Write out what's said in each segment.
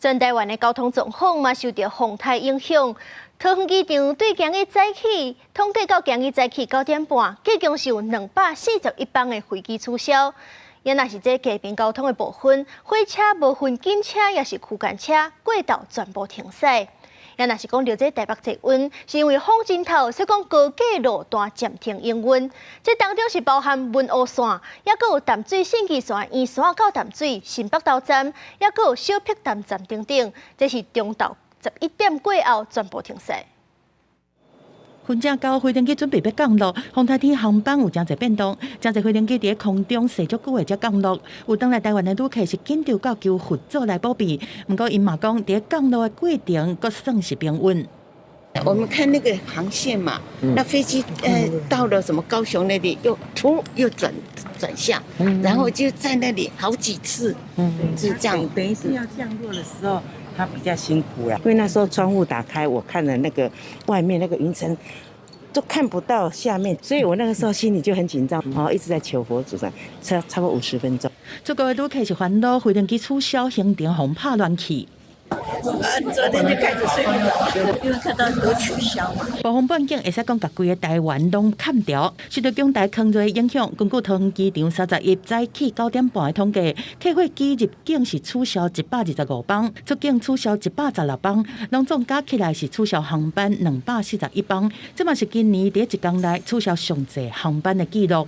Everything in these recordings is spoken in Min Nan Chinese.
全台灣的交通狀況嘛受著風颱影響，桃園機場對今日早起統計到今日早起9點半，計共是有241班的飛機取消。也若是這地面交通的部分，火車無分警車，抑是區間車過晝全部停駛。也若是講著這台北捷運，是因為風真透，所以講高架路段暫停營運。這當中是包含文湖線，抑閣有淡水信義線圓山到淡水新北投站，抑閣有小碧潭站等等。這是中晝11點過後全部停駛。昏正到飛行機準備欲降落，風颱天航班有誠濟變動，誠濟飛行機佇空中踅足久的才降落。有轉來台灣的旅客是緊張到求佛祖來保庇，毋過𪜶嘛講，佇降落的過程閣算是平穩。我們看那個航線嘛，那飛機到了什麼高雄那裡，又突又轉向，然後就在那裡好幾次，是這樣。等於是要降落的時候，他比較辛苦啦，因為那時候窗戶打開，我看了那個外面那個雲層都看不到下面，所以我那個時候心裡就很緊張，哦，一直在求佛祖上，差不多50分鐘。出國的旅客是煩惱飛行機取消行程，予拍亂去。昨天就開始睡不著，因為看到都取消嘛。暴風背景會使講，共規个台灣攏砍掉，受著強台康瑞影響，根據桃園機場31早起9點半的統計，客貨機入境是取消125班，出境取消116班，攏總加起來是取消航班241班，這嘛是今年佇一工內取消上濟航班的紀錄。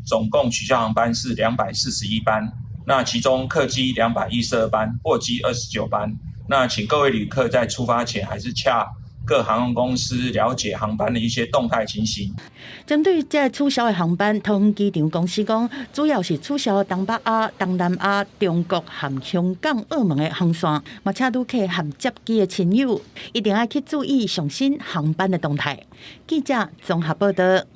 總共取消航班是241班。那其中客機212班，貨機29班。那請各位旅客在出發前，還是洽各航空公司了解航班的一些動態情形。針對這取消的航班，桃園機場公司講，主要是取消東北亞、東南亞、中國和香港、澳門的航線，嘛請旅客和接機的親友一定愛去注意上新航班的動態。記者綜合報道。